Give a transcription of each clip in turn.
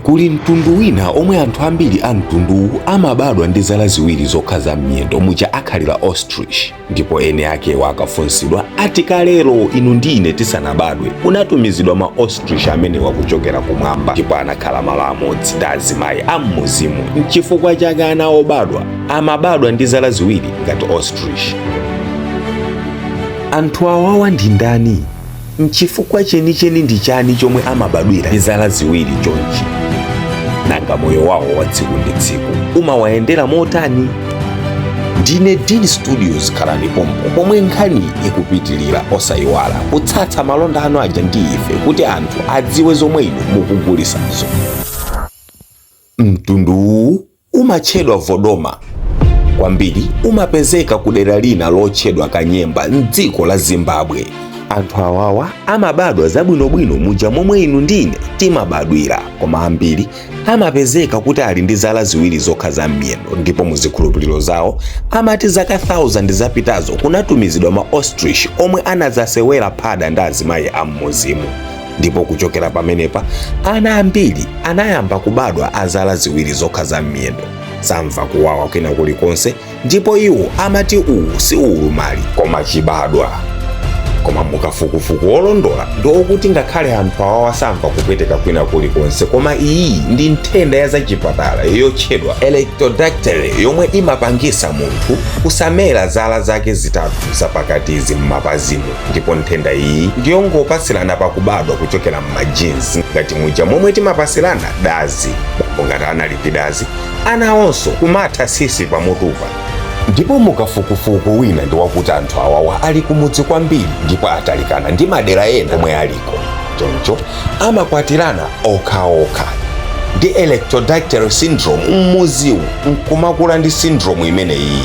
Kuli mtundu wina omwe anthu ambiri a mtunduwu amabadwa ndi zala ziwiri zokha za m'miyendo muja akhalira ostrich, ndipo eni akewo akafunsidwa ati kalero inu ndi ine tisanabadwe kunatumizidwa ma ostrich amenewa kuchokera kumwamba, ndipo anakhala malo amodzi ndi azimayi a m'mudzimu. Nchifukwa chake ana obadwa amabadwa ndi zala ziwiri ngati ostrich. Anthu awawa ndi ndani? Nchifukwa chenicheni ndi chani chomwe amabadwira ndi zala ziwiri chonchi? Nanga moyo wawo wa tsiku ndi tsiku umawayendera motani? Ndine Dean Studios, khalani pompo pomwe nkhani ikupitilira. Osayiwala kutsatsa malonda anu aja ndi ife kuti anthu adziwe zomwe inu mukugulisazo. Mtunduwu umatchedwa Vodoma. Kwambiri umapezeka ku dera lina lotchedwa Kanyemba m'dziko la Zimbabwe. Anthu awawa amabadwa zabwinobwino muja momwe inu ndi ine timabadwira, koma ambiri amapezeka kuti ali ndi zala ziwiri zokha za m'miyendo, ndipo muzikhulupiriro zawo amati zaka 1000 zapitazo kunatumizidwa ma ostrich omwe anadzasewera phada ndi azimayi a m'mudzimu, ndipo kuchokera pamenepa ana ambiri anayamba kubadwa azala ziwiri zokha za m'miyendo. Samva kuwawa kwina kulikonse, ndipo iwo amati uwu si ulumali koma chibadwa. Koma mukafukufuku wolondola ndi okuti ngakhale anthu awawa samva kupweteka kwina kulikonse, koma iyi ndi nthenda ya zachipatala yotchedwa ectrodactyly yomwe imapangisa munthu kusamera zala zake zitatu zapakatizi m'mapazimu, ndipo nthenda iyi ndiyongopatsilana pakubadwa kuchokera m'ma genes ngati muja momwe timapatsilana dazi. Bambo ngati anali ndi dazi, ana onso kumatha tsitsi pamutupa. Ndipo mukafukufuku wina ndi wakuti anthu awawa ali kumudzi kwambiri ndipo atalikana ndi madera ena omwe aliko, choncho amakwatirana okhaokha. Ndi ectrodactyly syndrome mmudziwu nkumakula ndi syndrome imeneyi.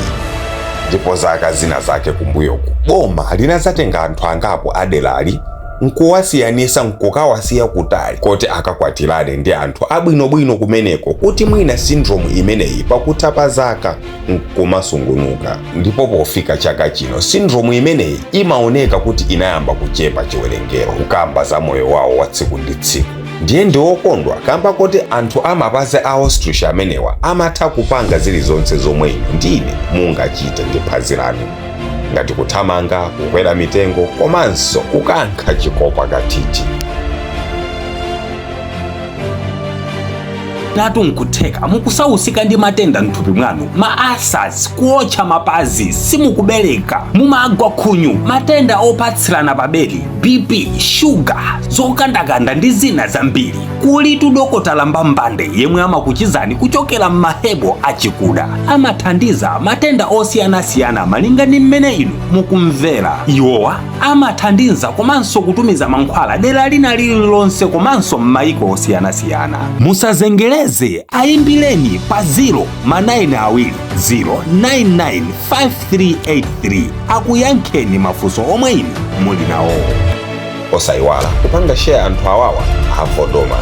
Ndipo zaka zina zake kumbuyoku boma linazatenga anthu angapo aderali nkuwasiyanisa nkukawasiya kutali koti akakwatirane ndi anthu abwinobwino kumeneko, kuti mwina syndrome imeneyi pakutha pa zaka nkumasungunuka. Ndipo pofika chaka chino syndrome imeneyi imaoneka kuti inayamba kuchepa chiwerengero. Kukamba za moyo wawo wa tsiku ndi tsiku, ndiye ndi okondwa kamba kuti anthu amapazi a ostrich amenewa amatha kupanga zilizonse zomwe inu ndine mungachite ndi phazi lanu, ngati kuthamanga, kukwera mitengo komanso kukankha chikopa kathithi. Natu nkutheka mukusausika ndi matenda mthupi mwanu, ma ulcers, kuotcha mapazi, simukubereka, mumagwa khunyu, matenda opatsirana pabedi, BP, shuga, zokandakanda ndi zina zambiri. Kulitu dokotala Mbambande yemwe amakuchizani kuchokera m'mahebo achikuda. Amathandiza matenda osiyanasiyana malinga ndi mmene inu mukumvera. Iwowa amathandiza komanso kutumiza mankhwala dera lina lililonse komanso m'mayiko osiyanasiyana. Musazengereze, ayimbireni pa 0 ma 9 awiri 099 5383 akuyankheni mafunso omwe inu muli nawo. Osayiwala kupanga share anthu awawa avodoma.